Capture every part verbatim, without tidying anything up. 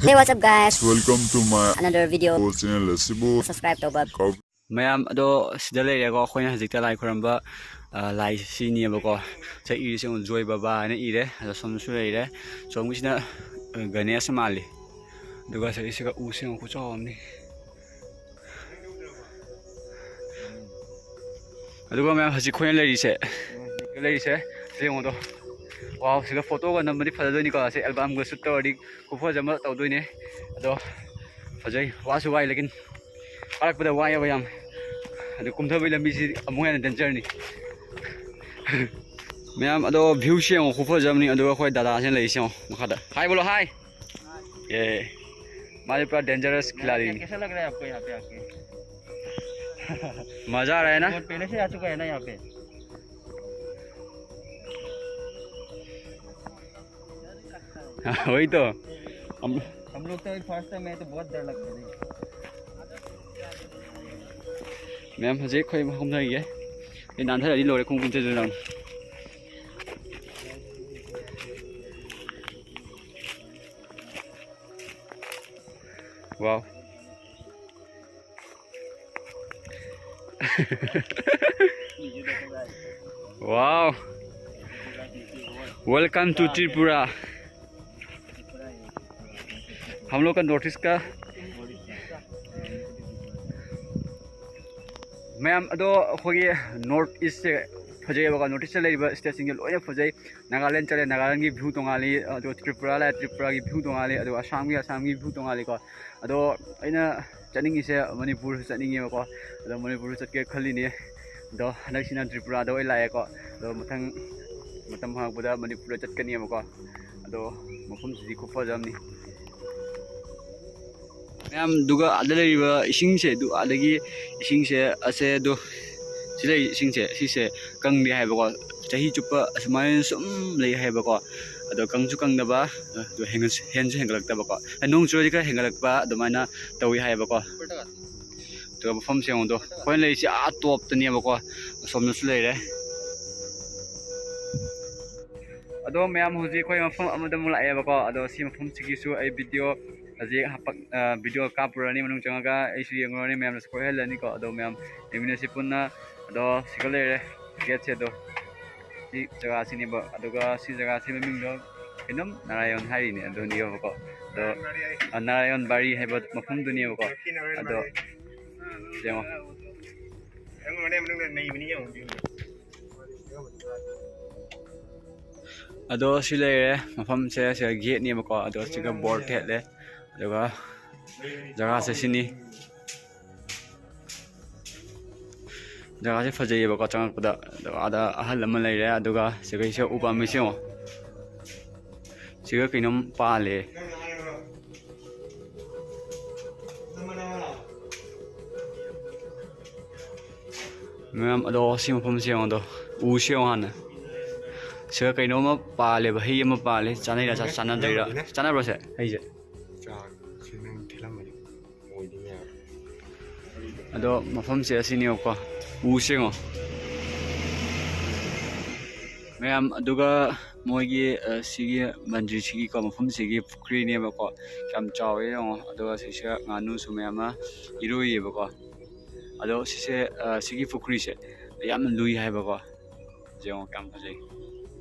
Hey, what's up, guys? Welcome to my another video channel ꯑꯁꯤꯕꯨ subscribe ꯇꯧꯕ꯫ ꯃꯌꯥꯝ ꯑꯗꯣ ꯁꯤꯗ ꯂꯩꯔꯦꯀꯣ, ꯑꯩꯈꯣꯏꯅ ꯍꯧꯖꯤꯛꯇ ꯂꯥꯏ ꯈꯨꯔꯝꯕ, ꯑ, ꯂꯥꯏ ꯁꯤꯅꯦꯕꯀꯣ꯫ ꯁꯤꯗ ꯏꯔꯤꯁꯦ ꯑꯃꯨꯛ ꯖꯣꯏ ꯕꯕꯥ ꯍꯥꯏꯅ ꯏꯔꯦ꯫ ꯑꯗꯣ ꯁꯣꯝꯗꯁꯨ ꯂꯩꯔꯦ꯫ ꯁꯣꯝꯒꯤꯁꯤꯅ, ꯑ, ꯒꯅꯦꯁ ꯃꯥꯜꯂꯤ꯫ ꯑꯗꯨꯒ ꯁꯤꯒꯤꯁꯤꯒ ꯎꯁꯦ ꯑꯃꯨꯛ ꯈꯨꯆꯥꯎ ꯑꯃꯅꯤ꯫ ꯑꯗꯨꯒ ꯃꯌꯥꯝ ꯍꯧꯖꯤꯛ ꯑꯩꯈꯣꯏꯅ ꯂꯩꯔꯤꯁꯦ, ꯂꯩꯔꯤꯁꯦ ꯁꯤ ꯌꯦꯡꯉꯣꯗꯣ꯫ ꯋꯥꯎ, ꯁꯤꯗ ꯐꯣꯇꯣꯒ ꯅꯝꯕꯗꯤ ꯐꯖꯗꯣꯏꯅꯤꯀꯣ꯫ ꯁꯤ ꯑꯦꯜꯕꯝꯒ ꯁꯨꯠ ꯇꯧꯔꯗꯤ ꯈꯨꯐꯖ ꯑꯃ ꯇꯧꯗꯣꯏꯅꯦ꯫ ꯑꯗꯣ ꯐꯖꯩ, ꯋꯥꯁꯨ ꯋꯥꯏ, ꯂꯦꯀꯤꯟ ꯀꯥꯔꯛꯄꯗ ꯋꯥꯏꯑꯦꯕ ꯌꯥꯝ꯫ ꯑꯗꯨ ꯀꯨꯝꯊꯕꯒꯤ ꯂꯝꯕꯤꯁꯤ ꯑꯃꯨꯛ ꯍꯦꯟꯅ ꯗꯦꯟꯖꯔꯅꯤ꯫ ꯃꯌꯥꯝ ꯑꯗꯣ ꯚ꯭ꯌꯨꯁꯦ ꯌꯦꯡꯉꯣ, ꯈꯨꯐꯖ ꯑꯃꯅꯤ꯫ ꯑꯗꯨꯒ ꯑꯩꯈꯣꯏ ꯗꯗꯥꯁꯤꯅ ꯂꯩꯔꯤꯁꯦ ꯌꯦꯡꯉꯣ ꯃꯈꯥꯗ꯫ ꯍꯥꯏ ꯕꯣꯂꯣ, ꯍꯥꯏ꯫ ꯑꯦ, ꯃꯥꯁꯦ ꯄꯨꯔꯥ ꯗꯦꯟꯖꯔꯁ ꯈꯤꯂꯥꯔꯤꯅꯤ꯫ कैसा लग रहा है आपको यहाँ पे आके? मजा आ रहा है ना? बहुत पहले से आ चुका है ना यहाँ पे? हाँ, वही तो। हम हम लोग तो अभी फर्स्ट टाइम है तो बहुत डर लगता है। ꯃꯌꯥꯝ ꯍꯧꯖꯤꯛ ꯑꯩꯈꯣꯏ ꯃꯐꯝ ꯂꯩꯌꯦ꯫ ꯑꯩ ꯅꯥꯟꯊꯔꯗꯤ ꯂꯣꯏꯔꯦ ꯈꯣꯡꯎꯞ ꯀꯨꯝꯊꯗꯅ꯫ Wow. Wow. Welcome to Tripura. हम लोग का नॉर्थ ईस्ट का ꯃꯌꯥꯝ ꯑꯗꯣ ꯑꯩꯈꯣꯏꯒꯤ ꯅꯣꯔꯠ ꯏꯁꯁꯦ ꯐꯖꯩꯑꯕꯀꯣ, ꯅꯣꯔꯠ ꯏꯁꯇ ꯂꯩꯔꯤꯕ ꯁ꯭ꯇꯦꯠꯁꯤꯡꯁꯦ ꯂꯣꯏꯅ ꯐꯖꯩ꯫ ꯅꯥꯒꯥꯂꯦꯟ ꯆꯠꯂꯦ, ꯅꯥꯒꯥꯂꯦꯟꯒꯤ ꯚ꯭ꯌꯨ ꯇꯣꯉꯥꯜꯂꯤ, ꯑꯗꯣ ꯇ꯭ꯔꯤꯄꯨꯔꯥ ꯂꯥꯛꯑꯦ, ꯇ꯭ꯔꯤꯄꯨꯔꯥꯒꯤ ꯚ꯭ꯌꯨ ꯇꯣꯉꯥꯜꯂꯤ, ꯑꯗꯨꯒ ꯑꯁꯥꯝꯒꯤ, ꯑꯁꯥꯝꯒꯤ ꯚ꯭ꯌꯨ ꯇꯣꯉꯥꯜꯂꯤꯀꯣ꯫ ꯑꯗꯣ ꯑꯩꯅ ꯆꯠꯅꯤꯡꯉꯤꯁꯦ ꯃꯅꯤꯄꯨꯔꯁꯨ ꯆꯠꯅꯤꯡꯉꯦꯕꯀꯣ꯫ ꯑꯗꯣ ꯃꯅꯤꯄꯨꯔꯁꯨ ꯆꯠꯀꯦ ꯈꯜꯂꯤꯅꯦ꯫ ꯑꯗꯣ ꯍꯟꯗꯛꯁꯤꯅ ꯇ꯭ꯔꯤꯄꯨꯔꯥꯗ ꯑꯣꯏꯅ ꯂꯥꯛꯑꯦꯀꯣ꯫ ꯑꯗꯣ ꯃꯊꯪ ꯃꯇꯝ ꯐꯪꯉꯛꯄꯗ ꯃꯅꯤꯄꯨꯔꯗ ꯆꯠꯀꯅꯦꯕꯀꯣ꯫ ꯑꯗꯣ ꯃꯐꯝꯁꯤꯗꯤ ꯈꯨꯐꯖ ꯑꯃꯅꯤ꯫ ꯃꯌꯥꯝ, ꯑꯗꯨꯒ ꯑꯥꯗ ꯂꯩꯔꯤꯕ ꯏꯁꯤꯡꯁꯦ, ꯑꯗꯨ ꯑꯥꯗꯒꯤ ꯏꯁꯤꯡꯁꯦ ꯑꯁꯦ ꯑꯗꯨ ꯁꯤ ꯂꯩ ꯏꯁꯤꯡꯁꯦ ꯁꯤꯁꯦ ꯀꯪꯗꯦ ꯍꯥꯏꯕꯀꯣ꯫ ꯆꯍꯤ ꯆꯨꯞꯄ ꯑꯁꯨꯃꯥꯏꯅ ꯁꯨꯝ ꯂꯩ ꯍꯥꯏꯕꯀꯣ꯫ ꯑꯗꯣ ꯀꯪꯁꯨ ꯀꯪꯗꯕ, ꯑꯗꯣ ꯍꯦꯟꯒꯠ-, ꯍꯦꯟꯁꯨ ꯍꯦꯟꯒꯠꯂꯛꯇꯕꯀꯣ꯫ ꯅꯣꯡ ꯆꯨꯔꯗꯤ ꯈꯔ ꯍꯦꯟꯒꯠꯂꯛꯄ ꯑꯗꯨꯃꯥꯏꯅ ꯇꯧꯏ ꯍꯥꯏꯕꯀꯣ꯫ ꯑꯗꯨꯒ ꯃꯐꯝꯁꯦ ꯌꯦꯡꯉꯨꯗꯣ, ꯑꯩꯈꯣꯏꯅ ꯂꯩꯔꯤꯁꯦ ꯑꯥ ꯇꯣꯞꯇꯅꯦꯕꯀꯣ꯫ ꯑꯁꯣꯝꯗꯁꯨ ꯂꯩꯔꯦ꯫ ꯑꯗꯣ ꯃꯌꯥꯝ, ꯍꯧꯖꯤꯛ ꯑꯩꯈꯣꯏ ꯃꯐꯝ ꯑꯃꯗ ꯑꯃꯨꯛ ꯂꯥꯛꯑꯦꯕꯀꯣ꯫ ꯑꯗꯣ ꯁꯤ ꯃꯐꯝꯁꯤꯒꯤꯁꯨ ꯑꯩ ꯚꯤꯗꯤꯑꯣ ꯍꯧꯖꯤꯛ ꯍꯥꯄꯛ-, ꯑ, ꯚꯤꯗꯤꯑꯣ ꯀꯥꯞꯄꯨꯔꯅꯤ, ꯃꯅꯨꯡ ꯆꯪꯉꯒ ꯑꯩꯁꯨ ꯌꯦꯡꯉꯨꯔꯅꯤ, ꯃꯌꯥꯝꯅꯁꯨ ꯀꯣꯏꯍꯜꯂꯅꯤꯀꯣ꯫ ꯑꯗꯣ ꯃꯌꯥꯝ ꯌꯦꯡꯃꯤꯟꯅꯁꯤ ꯄꯨꯟꯅ꯫ ꯑꯗꯣ ꯁꯤꯒ ꯂꯩꯔꯦ ꯒꯦꯠꯁꯦ꯫ ꯑꯗꯣ ꯁꯤ ꯖꯒꯥꯁꯤꯅꯦꯕ꯫ ꯑꯗꯨꯒ ꯁꯤ ꯖꯒꯥꯁꯤ ꯃꯃꯤꯡꯗꯣ ꯀꯩꯅꯣꯝ ꯅꯥꯔꯥꯌꯣꯟ ꯍꯥꯏꯔꯤꯅꯦ, ꯑꯗꯨꯅꯦꯕꯀꯣ꯫ ꯑꯗꯣ, ꯑ, ꯅꯥꯔꯥꯌꯣꯟ ꯕꯥꯔꯤ ꯍꯥꯏꯕ ꯃꯐꯝꯗꯨꯅꯦꯕꯀꯣ꯫ ꯑꯗꯣ ꯌꯦꯡꯉꯣ꯫ ꯑꯗꯣ ꯁꯤ ꯂꯩꯔꯦ ꯃꯐꯝꯁꯦ, ꯁꯤꯗ ꯒꯦꯠꯅꯦꯕꯀꯣ꯫ ꯑꯗꯣ ꯁꯤꯒ ꯕꯣꯔꯗ ꯊꯦꯠꯂꯦ꯫ ꯑꯗꯨꯒ ꯖꯒꯥꯁꯦ ꯁꯤꯅꯤ꯫ ꯖꯒꯥꯁꯦ ꯐꯖꯩꯌꯦꯕꯀꯣ ꯆꯪꯉꯛꯄꯗ꯫ ꯑꯗꯣ ꯑꯥꯗ ꯑꯍꯜ ꯑꯃ ꯂꯩꯔꯦ꯫ ꯑꯗꯨꯒ ꯁꯤꯒꯩꯁꯦ ꯎ ꯄꯥꯝꯕꯤꯁꯦ ꯌꯦꯡꯉꯣ꯫ ꯁꯤꯒ ꯀꯩꯅꯣꯝ ꯄꯥꯜꯂꯦ꯫ ꯃꯌꯥꯝ, ꯑꯗꯣ ꯁꯤ ꯃꯐꯝꯁꯦ ꯌꯦꯡꯉꯣ꯫ ꯑꯗꯣ ꯎꯁꯦ ꯌꯦꯡꯉꯣ ꯍꯥꯟꯅ꯫ ꯁꯤꯒ ꯀꯩꯅꯣꯝꯃ ꯄꯥꯜꯂꯦꯕ, ꯍꯩ ꯑꯃ ꯄꯥꯜꯂꯦ꯫ ꯆꯥꯅꯩꯔꯥ, ꯆꯥ-, ꯆꯥꯅꯗꯣꯏꯔꯥ? ꯆꯥꯅꯕ꯭ꯔꯣ ꯁꯦ, ꯍꯩꯁꯦ? ꯆꯥꯛ ꯁꯤ ꯅꯪ ꯊꯤꯜꯂꯝꯃꯅꯤ꯫ ꯑꯣꯏꯗꯣꯏꯅꯦ꯫ ꯑꯗꯣ ꯃꯐꯝꯁꯦ ꯑꯁꯤꯅꯦꯕꯀꯣ, ꯎꯁꯦ ꯌꯦꯡꯉꯣ꯫ ꯃꯌꯥꯝ, ꯑꯗꯨꯒ ꯃꯣꯏꯒꯤ, ꯑ, ꯁꯤꯒꯤ ꯃꯟꯗꯤꯔꯁꯤꯒꯤꯀꯣ, ꯃꯐꯝꯁꯤꯒꯤ ꯄꯨꯈ꯭ꯔꯤꯅꯦꯕꯀꯣ꯫ ꯌꯥꯝ ꯆꯥꯎꯋꯦ ꯌꯦꯡꯉꯣ꯫ ꯑꯗꯨꯒ ꯁꯤꯁꯤꯗ ꯉꯥꯅꯨꯁꯨ ꯃꯌꯥꯝ ꯑꯃ ꯏꯔꯣꯏꯌꯦꯕꯀꯣ꯫ ꯑꯗꯣ ꯁꯤꯁꯦ, ꯑ, ꯁꯤꯒꯤ ꯄꯨꯈ꯭ꯔꯤꯁꯦ ꯌꯥꯝꯅ ꯂꯨꯏ ꯍꯥꯏꯕꯀꯣ꯫ ꯌꯦꯡꯉꯣ ꯀꯌꯥꯝ ꯐꯖꯩ꯫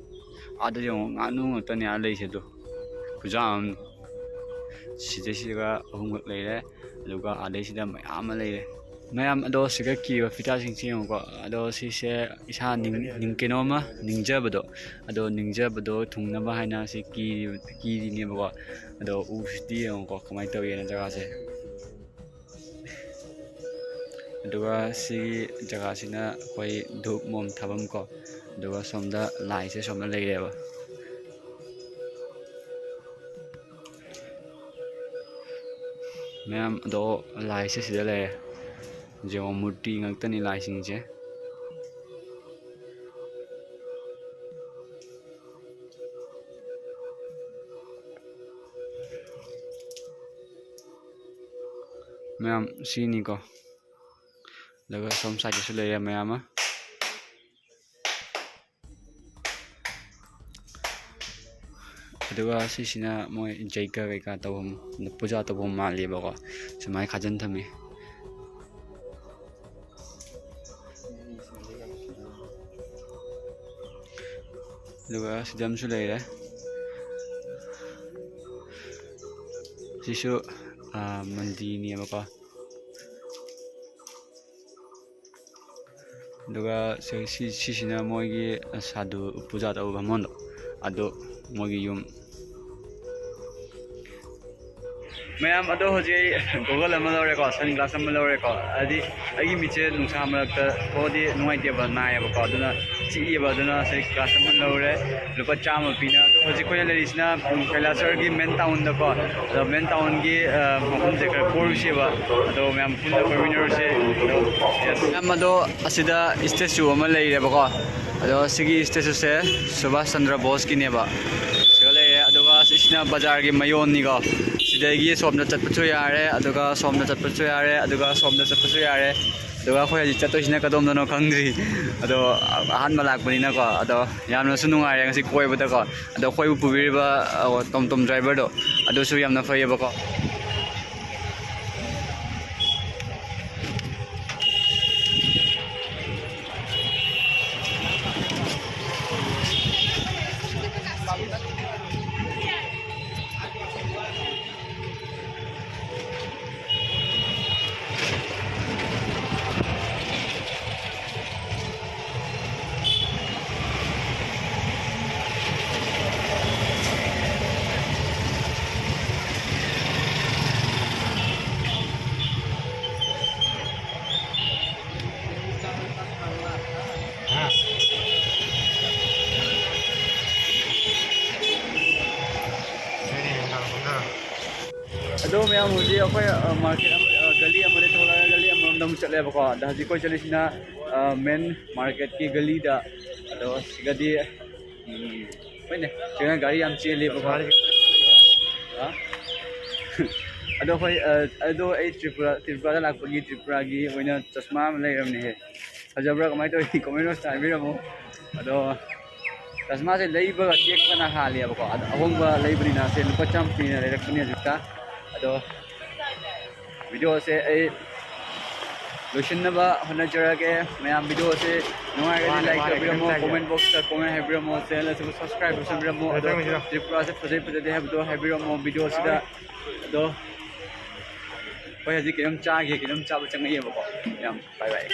ꯑꯥꯗ ꯌꯦꯡꯉꯣ, ꯉꯥꯅꯨ ꯉꯥꯛꯇꯅꯦ ꯑꯥ ꯂꯩꯁꯦ꯫ ꯑꯗꯣ ꯈꯨꯌꯥꯝ ꯑꯃꯅꯤ꯫ ꯁꯤꯗꯩꯁꯤꯗ ꯑꯍꯨꯝꯈꯛ ꯂꯩꯔꯦ, ꯑꯗꯨꯒ ꯑꯥꯗꯩꯁꯤꯗ ꯃꯌꯥꯝ ꯑꯃ ꯂꯩꯔꯦ꯫ ꯃꯌꯥꯝ, ꯑꯗꯣ ꯁꯤꯗ ꯀꯤꯕ ꯐꯤꯇꯥꯁꯤꯡꯁꯤ ꯌꯦꯡꯉꯨꯀꯣ꯫ ꯑꯗꯣ ꯁꯤꯁꯦ ꯏꯁꯥ ꯅꯤꯡ-, ꯅꯤꯡ-, ꯀꯩꯅꯣꯝꯃ ꯅꯤꯡꯖꯕꯗꯣ, ꯑꯗꯣ ꯅꯤꯡꯖꯕꯗꯣ ꯊꯨꯡꯅꯕ ꯍꯥꯏꯅ ꯁꯤ ꯀꯤꯔꯤꯕ-, ꯀꯤꯔꯤꯅꯦꯕꯀꯣ꯫ ꯑꯗꯣ ꯎꯁꯤꯗꯤ ꯌꯦꯡꯉꯨꯀꯣ ꯀꯃꯥꯏꯅ ꯇꯧꯒꯦꯅ ꯖꯒꯥꯁꯦ꯫ ꯑꯗꯨꯒ ꯁꯤꯒꯤ ꯖꯒꯥꯁꯤꯅ ꯑꯩꯈꯣꯏ ꯙꯨꯞ ꯃꯣꯝ ꯊꯥꯐꯝ ꯀꯣ꯫ ꯑꯗꯨꯒ ꯁꯣꯝꯗ ꯂꯥꯏꯁꯦ ꯁꯣꯝꯗ ꯂꯩꯔꯦꯕ꯫ ꯃꯌꯥꯝ, ꯑꯗꯣ ꯂꯥꯏꯁꯦ ꯁꯤꯗ ꯂꯩꯔꯦ꯫ ꯌꯦꯡꯉꯣ, ꯃꯨꯔꯇꯤ ꯉꯥꯛꯇꯅꯤ ꯂꯥꯏꯁꯤꯡꯁꯦ꯫ ꯃꯌꯥꯝ ꯁꯤꯅꯤꯀꯣ꯫ ꯑꯗꯨꯒ ꯁꯣꯝ ꯁꯥꯏꯠꯇꯁꯨ ꯂꯩꯔꯦ ꯃꯌꯥꯝ ꯑꯃ꯫ ꯑꯗꯨꯒ ꯁꯤꯁꯤꯅ ꯃꯣꯏ ꯖꯩꯒ ꯀꯩꯀꯥ ꯇꯧꯐꯝ, ꯄꯨꯖꯥ ꯇꯧꯐꯝ ꯃꯥꯜꯂꯦꯕꯀꯣ꯫ ꯁꯨꯃꯥꯏꯅ ꯈꯥꯖꯤꯟ ꯊꯝꯃꯤ꯫ ꯑꯗꯨꯒ ꯁꯤꯗ ꯑꯃꯁꯨ ꯂꯩꯔꯦ꯫ ꯁꯤꯁꯨ, ꯑꯥ, ꯃꯟꯗꯤꯔꯅꯦꯕꯀꯣ꯫ ꯑꯗꯨꯒ ꯁꯤ-, ꯁꯤ-, ꯁꯤꯁꯤꯅ ꯃꯣꯏꯒꯤ ꯁꯥꯗꯨ ꯄꯨꯖꯥ ꯇꯧꯕ ꯕꯥꯃꯣꯟꯗꯣ, ꯑꯗꯨ ꯃꯣꯏꯒꯤ ꯌꯨꯝ꯫ ꯃꯌꯥꯝ, ꯑꯗꯣ ꯍꯧꯖꯤꯛ ꯑꯩ ꯒꯣꯒꯜ ꯑꯃ ꯂꯧꯔꯦꯀꯣ, ꯁꯟ ꯒ꯭ꯂꯥꯁ ꯑꯃ ꯂꯧꯔꯦꯀꯣ꯫ ꯍꯥꯏꯗꯤ ꯑꯩꯒꯤ ꯃꯤꯠꯁꯦ ꯅꯨꯡꯁꯥ ꯃꯔꯛꯇ ꯊꯣꯛꯑꯗꯤ ꯅꯨꯡꯉꯥꯏꯇꯦꯕ, ꯅꯥꯏꯌꯦꯕꯀꯣ꯫ ꯑꯗꯨꯅ ꯆꯤꯛꯑꯦꯕ꯫ ꯑꯗꯨꯅ ꯁꯤ ꯒ꯭ꯂꯥꯁ ꯑꯃ ꯂꯧꯔꯦ, ꯂꯨꯄꯥ ꯆꯥꯝꯃ ꯄꯤꯅ꯫ ꯑꯗꯣ ꯍꯧꯖꯤꯛ ꯑꯩꯈꯣꯏꯅ ꯂꯩꯔꯤꯁꯤꯅ ꯀꯩꯂꯥꯁꯍꯔꯒꯤ ꯃꯦꯟ ꯇꯥꯎꯟꯗꯀꯣ꯫ ꯑꯗꯣ ꯃꯦꯟ ꯇꯥꯎꯟꯒꯤ, ꯑ, ꯃꯐꯝꯁꯦ ꯈꯔ ꯀꯣꯏꯔꯨꯁꯦꯕ꯫ ꯑꯗꯣ ꯃꯌꯥꯝ ꯄꯨꯟꯅ ꯀꯣꯏꯃꯤꯟꯅꯔꯨꯁꯦ꯫ ꯃꯌꯥꯝ, ꯑꯗꯣ ꯑꯁꯤꯗ ꯏꯁꯇꯦꯆꯨ ꯑꯃ ꯂꯩꯔꯦꯕꯀꯣ꯫ ꯑꯗꯣ ꯁꯤꯒꯤ ꯏꯁꯇꯦꯆꯨꯁꯦ ꯁꯨꯕꯥꯁ ꯆꯟꯗ꯭ꯔ ꯕꯣꯁꯀꯤꯅꯦꯕ꯫ ꯁꯤꯒ ꯂꯩꯔꯦ꯫ ꯑꯗꯨꯒ ꯁꯤꯁꯤꯅ ꯕꯖꯥꯔꯒꯤ ꯃꯌꯣꯟꯅꯤꯀꯣ꯫ ꯁꯤꯗꯒꯤ ꯁꯣꯝꯗ ꯆꯠꯄꯁꯨ ꯌꯥꯔꯦ, ꯑꯗꯨꯒ ꯁꯣꯝꯗ ꯆꯠꯄꯁꯨ ꯌꯥꯔꯦ, ꯑꯗꯨꯒ ꯁꯣꯝꯗ ꯆꯠꯄꯁꯨ ꯌꯥꯔꯦ꯫ ꯑꯗꯨꯒ ꯑꯩꯈꯣꯏ ꯍꯧꯖꯤꯛ ꯆꯠꯇꯣꯏꯁꯤꯅ ꯀꯗꯣꯝꯗꯅꯣ ꯈꯪꯗ꯭ꯔꯤ꯫ ꯑꯗꯣ ꯑꯍꯥꯟꯕ ꯂꯥꯛꯄꯅꯤꯅꯀꯣ꯫ ꯑꯗꯣ ꯌꯥꯝꯅꯁꯨ ꯅꯨꯡꯉꯥꯏꯔꯦ ꯉꯁꯤ ꯀꯣꯏꯕꯗꯀꯣ꯫ ꯑꯗꯣ ꯑꯩꯈꯣꯏꯕꯨ ꯄꯨꯕꯤꯔꯤꯕ, ꯑ, ꯇꯣꯝ ꯇꯣꯝ ꯗ꯭ꯔꯥꯏꯚꯔꯗꯣ, ꯑꯗꯨꯁꯨ ꯌꯥꯝꯅ ꯐꯩꯌꯦꯕꯀꯣ꯫ ꯑꯗꯣ ꯃꯌꯥꯝ, ꯍꯧꯖꯤꯛ ꯑꯩꯈꯣꯏ, ꯑ, ꯃꯥꯔꯀꯦꯠ ꯑꯃ, ꯑ, ꯒꯂꯤ ꯑꯃꯗꯒꯤ ꯊꯣꯛꯂꯛꯑꯒ ꯒꯂꯤ ꯑꯃꯔꯣꯝꯗ ꯑꯃꯨꯛ ꯆꯠꯂꯦꯕꯀꯣ꯫ ꯑꯗ ꯍꯧꯖꯤꯛ ꯑꯩꯈꯣꯏ ꯆꯠꯂꯤꯁꯤꯅ, ꯑ, ꯃꯦꯟ ꯃꯥꯔꯀꯦꯠꯀꯤ ꯒꯂꯤꯗ꯫ ꯑꯗꯣ ꯁꯤꯒꯗꯤ, ꯎꯝ, ꯍꯣꯏꯅꯦ, ꯁꯤꯒ ꯒꯥꯔꯤ ꯌꯥꯝ ꯆꯦꯜꯂꯦꯕꯀꯣ꯫ ꯍꯥ? ꯑꯗꯣ ꯑꯩꯈꯣꯏ, ꯑ, ꯑꯗꯣ ꯑꯩ ꯇ꯭ꯔꯤꯄꯨꯔꯥ, ꯇ꯭ꯔꯤꯄꯨꯔꯥꯗ ꯂꯥꯛꯄꯒꯤ ꯇ꯭ꯔꯤꯄꯨꯔꯥꯒꯤ ꯑꯣꯏꯅ ꯆꯁꯃꯥ ꯑꯃ ꯂꯩꯔꯕꯅꯦꯍꯦ꯫ ꯐꯖꯕ꯭ꯔꯥ, ꯀꯃꯥꯏꯅ ꯇꯧꯔꯤ? ꯀꯣꯃꯦꯟ ꯕꯣꯛꯁꯇ ꯍꯥꯏꯕꯤꯔꯝꯃꯣ꯫ ꯑꯗꯣ ꯔꯁꯃꯥꯁꯦ ꯂꯩꯕꯒ ꯇꯦꯛꯄꯅ ꯍꯥꯜꯂꯦꯕꯀꯣ꯫ ꯑꯗꯣ ꯑꯍꯣꯡꯕ ꯂꯩꯕꯅꯤꯅ ꯁꯦ ꯂꯨꯄꯥ ꯆꯥꯝꯃ ꯄꯤꯅ ꯂꯩꯔꯛꯄꯅꯦ ꯍꯧꯖꯤꯛꯇ꯫ ꯑꯗꯣ ꯚꯤꯗꯤꯑꯣꯁꯦ ꯑꯩ ꯂꯣꯏꯁꯤꯟꯅꯕ ꯍꯣꯠꯅꯖꯔꯒꯦ꯫ ꯃꯌꯥꯝ ꯚꯤꯗꯤꯑꯣꯁꯦ ꯅꯨꯡꯉꯥꯏꯔꯒꯗꯤ ꯃꯥꯅꯦ, ꯂꯥꯏꯛ ꯃꯥꯅꯦ, ꯇꯧꯕꯤꯔꯝꯃꯣ, ꯈꯤꯇꯪ ꯆꯥꯏꯒꯦ꯫ ꯀꯣꯃꯦꯟ ꯕꯣꯛꯁꯇ ꯀꯣꯃꯦꯟ ꯍꯥꯏꯕꯤꯔꯝꯃꯣ, ꯆꯦꯅꯦꯜ ꯑꯁꯤꯕꯨ ꯁꯕꯁꯀ꯭ꯔꯥꯏꯕ ꯇꯧꯁꯟꯕꯤꯔꯝꯃꯣ꯫ ꯑꯗꯣ ꯈꯤꯇꯪ ꯂꯣꯏꯁꯤꯜꯂꯣ꯫ ꯇ꯭ꯔꯤꯄꯨꯔꯥꯁꯦ ꯐꯖꯩ ꯐꯖꯗꯦ ꯍꯥꯏꯕꯗꯣ ꯍꯥꯏꯕꯤꯔꯝꯃꯣ ꯚꯤꯗꯤꯑꯣꯁꯤꯗ꯫ ꯑꯗꯣ ꯑꯩꯈꯣꯏ ꯍꯧꯖꯤꯛ ꯀꯩꯅꯣꯝ ꯆꯥꯒꯦ, ꯀꯩꯅꯣꯝ ꯆꯥꯕ ꯆꯪꯉꯛꯑꯦꯕꯀꯣ꯫ ꯌꯥꯝ ꯕꯥꯏ ꯕꯥꯏ꯫